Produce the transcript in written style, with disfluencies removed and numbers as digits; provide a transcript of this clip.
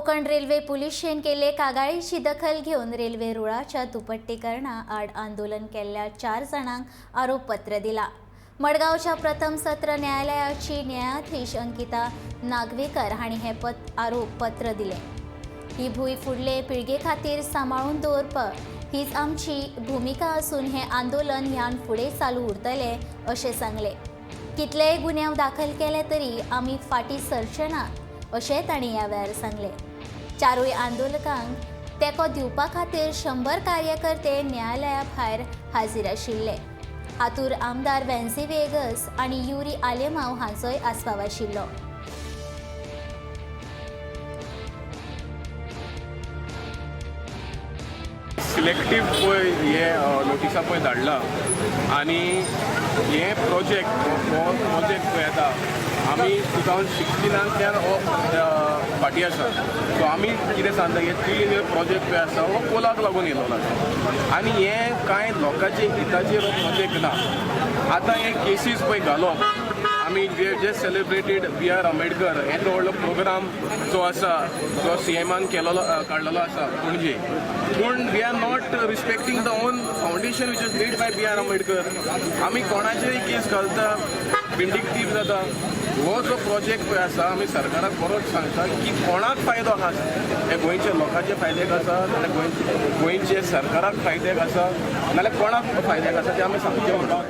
Konkan railway पुलिशेन केल्ले कागाळीची दखल घेवन रेल्वे रुळाच्या दुपट्टीकरणा आड आंदोलन केल्ल्या 4 जाणांक आरोपपत्र दिला. मडगांवच्या प्रथम सत्र न्यायालयाची न्यायाधीश अंकिता नागवेकर हांणी हें आरोपपत्र दिलें. ही भूंय फुडले पिळगे खातीर सांबाळून दवरप हीच आमची भुमिका आसून हें आंदोलन ह्यान फुडें चालू उरतलें अशें सांगलें. कितलेय गुन्यांव दाखल केले तरी आमी फाटीं सरचे ना अशें तांणी ह्या वेळार सांगलें. चारूय आंदोलकांक तेंको दिवपा खातीर 100 कार्यकर्ते न्यायालया भायर हाजीर आशिल्ले. हातूंत आमदार वेन्झी वेगस आनी युरी आलेमाव हांचोय आस्पाव आशिल्लो. सिलेक्टीव पळय हे नोटिसां पळय धाडला आनी हे प्रोजेक्ट, हो प्रोजेक्ट पळय आतां आमी 2016नांतल्यान हो फाटीं आसा. सो आमी कितें सांगता, हे थ्री लिनियर प्रोजेक्ट पळय आसा हो कोलाक लागून येयलो आसा आनी हे कांय लोकांचे हिताचेर हो प्रोजेक्ट ना. आतां हे केसीस पळय घालप, आमी just celebrated B R Ambedkar येदो व्हडलो प्रोग्राम जो आसा, जो सीएमान केलेलो, काडलेलो आसा पणजे, पूण we are not respecting the own foundation which is made by B R Ambedkar. आमी कोणाचेरय केस घालता, विंडिक्टीव जाता. हो जो प्रोजेक्ट पळय आसा, आमी सरकाराक बरोच सांगता की कोणाक फायदो आसा, हे गोंयच्या लोकांचे फायद्याक आसा नाल्यार गोंयचे सरकाराक फायद्याक आसा नाल्यार कोणाक फायद्याक आसा तें आमी सांगचें म्हणटा.